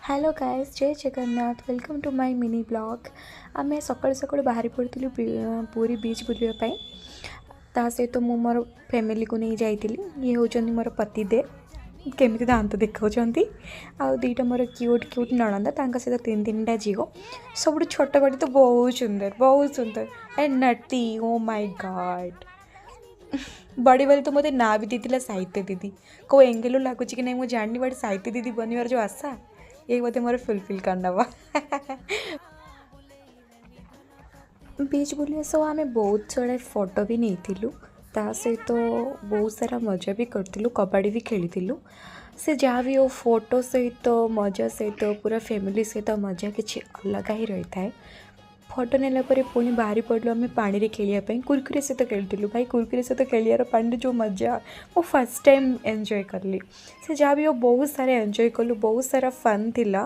Hello guys, ଜୟ Jagannath. Welcome to my mini vlog. ଆମେ ସକାଳୁ ସକାଳୁ ବାହାରି ପଡ଼ିଥିଲୁ ପୁରୀ ବିଚ୍ ବୁଲିବା ପାଇଁ। ତା ସହିତ ମୁଁ ମୋର ଫ୍ୟାମିଲିକୁ ନେଇ ଯାଇଥିଲି। ଇଏ ହେଉଛନ୍ତି ମୋର ପତିଦେବ, କେମିତି ଦାନ୍ତ ଦେଖାଉଛନ୍ତି, ଆଉ ଦୁଇଟା ମୋର କ୍ୟୁଟ୍ କ୍ୟୁଟ୍ ନଣନ୍ଦ, ତାଙ୍କ ସହିତ ତିନି ତିନିଟା ଝିଅ। ସବୁଠୁ ଛୋଟ ବାଟି ତ ବହୁତ ସୁନ୍ଦର, ବହୁତ ସୁନ୍ଦର and Nutty. O my God, ବଡ଼ି ବାଲି ତ ମୋତେ ନାଁ ବି ଦେଇଥିଲା ସାହିତ୍ୟ ଦିଦି। କେଉଁ ଏଙ୍ଗେଲରୁ ଲାଗୁଛି କି ନାହିଁ ମୁଁ ଜାଣିନି, ବଟ୍ ସାହିତ୍ୟ ଦିଦି ବନିବାର ଯେଉଁ ଆଶା, ଇଏ ବୋଧେ ମୋର ଫୁଲଫିଲ୍ କରିନେବ। ବିଚ୍ ବୁଲିବା ସହ ଆମେ ବହୁତ ସାରା ଫଟୋ ବି ନେଇଥିଲୁ। ତା ସହିତ ବହୁତ ସାରା ମଜା ବି କରିଥିଲୁ, କବାଡ଼ି ବି ଖେଳିଥିଲୁ। ସେ ଯାହା ବି ହଉ, ଫଟୋ ସହିତ ମଜା ସହିତ ପୁରା ଫ୍ୟାମିଲି ସହିତ ମଜା କିଛି ଅଲଗା ହିଁ ରହିଥାଏ। ଫଟୋ ନେଲା ପରେ ପୁଣି ବାହାରି ପଡ଼ିଲୁ ଆମେ ପାଣିରେ ଖେଳିବା ପାଇଁ। କୁରକୁରେ ସହିତ ଖେଳିଥିଲୁ। ଭାଇ, କୁରକୁରେ ସହିତ ଖେଳିବାର ପାଣିରେ ଯେଉଁ ମଜା, ମୁଁ ଫାର୍ଷ୍ଟ ଟାଇମ୍ ଏନ୍ଜୟ କଲି। ସେ ଯାହା ବି ହଉ, ବହୁତ ସାରା ଏନ୍ଜୟ କଲୁ, ବହୁତ ସାରା ଫନ୍ ଥିଲା।